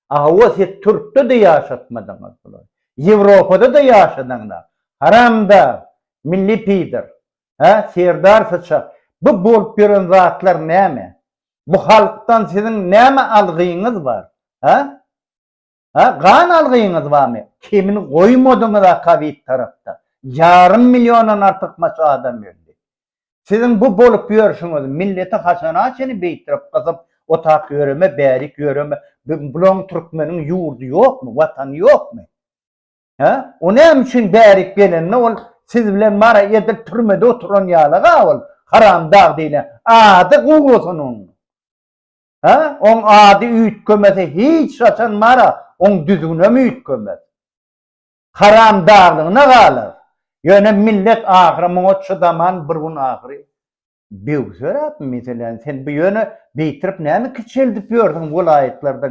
Hawa siz türkde-de ýaşatmadyňyz bulary. Ýewropada-da ýaşadaňda. Haramdag, milli pider, hä, Serdar syçak, bu bolup ýören zatlar näme? Bu halkdan siziň näme algyňyz bar? Hä? Hä, gan algyňyz barmy? Kemini goýmadyňyz-a kowid tarapda. Ýarym milliondan artykmaç adam öldi. Siziň bu bolup ýörşüňiz milleti haçana çenli beýtdirip gysyp otak ýöreme bärik ýöreme bulaň türkmeniň ýurdy ýokmy watany ýokmy hä o näme üçin bärik gelende ol siz bilen bara edil türmede oturan ýalyga ol haramdag diýlen ady guwasyn oň hä oň ady üýtgemese hiç haçan bara oň düzgünem üýtgemez. Haramdaglygyna galar. Ýöne millet ahyry muňa çydaman bir gün ahyry böwseräp meseläni sen bu ýöne beýtirip näme kiçeldip ýörsüň welaýatlardan.